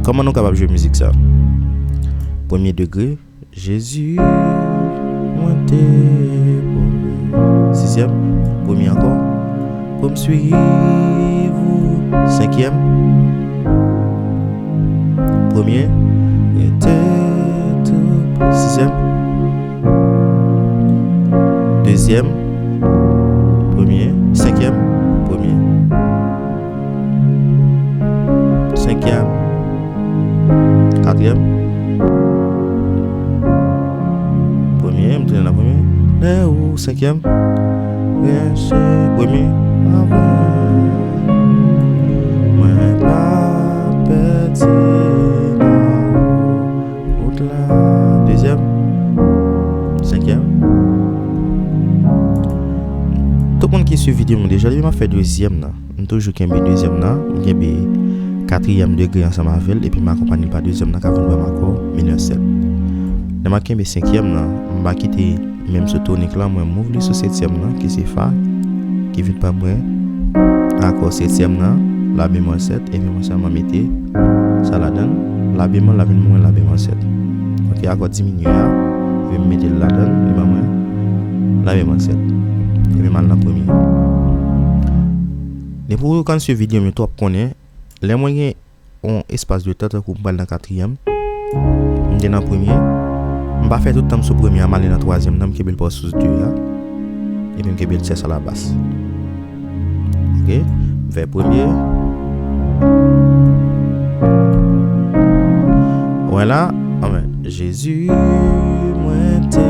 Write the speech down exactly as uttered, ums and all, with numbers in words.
Kòman nou kapab jwe mizik sa? Premye degre, Jezi, mwen te pwomèt. Sizyèm, premye ankò, pou m swiv ou. Senkyèm, premye, rete tou. Sizyèm, dezyèm, premye. Senkyèm, premye. Senkyèm, katriyèm, premye, m tounen nan premye. Lè ou senkyèm, reste premye. Mwen pa pèdi nan wout la. Dezyèm, senkyèm. Tout moun ki swiv videyo m deja, depi m ap fè dezyèm nan, m toujou kenbe dezyèm nan, m kenbe katriyèm degre ansanm avè l, epi m akonpanye l pa dezyèm nan k ap vin ban m akò minè sèt. Lè m ap kenbe senkyèm nan, m pa kite menm sou tonik la, mwen move li sou setyèm nan, ki se fa, ki vin ban mwen akò setyèm nan, la bemòl sèt, epi mwen sèlman mete sa ladan l, la bemòl la vin ban mwen la bemòl sèt. Ok, akò diminye a, epi m mete l ladan l, li ban mwen la bemòl sèt. Epi m al nan premye. Depi w konn swiv videyo m yo, w ap konnen, lè mwen gen yon espas de tan, tankou m pral nan katriyèm, m te nan premye, m pa fè tout tan m sou premye a, m ale nan twazyèm nan, m kenbe l pa sou de a, epi m kenbe l tyès a la bas. Ok, m fè premye. Wè la, anben, Jezi, mwen te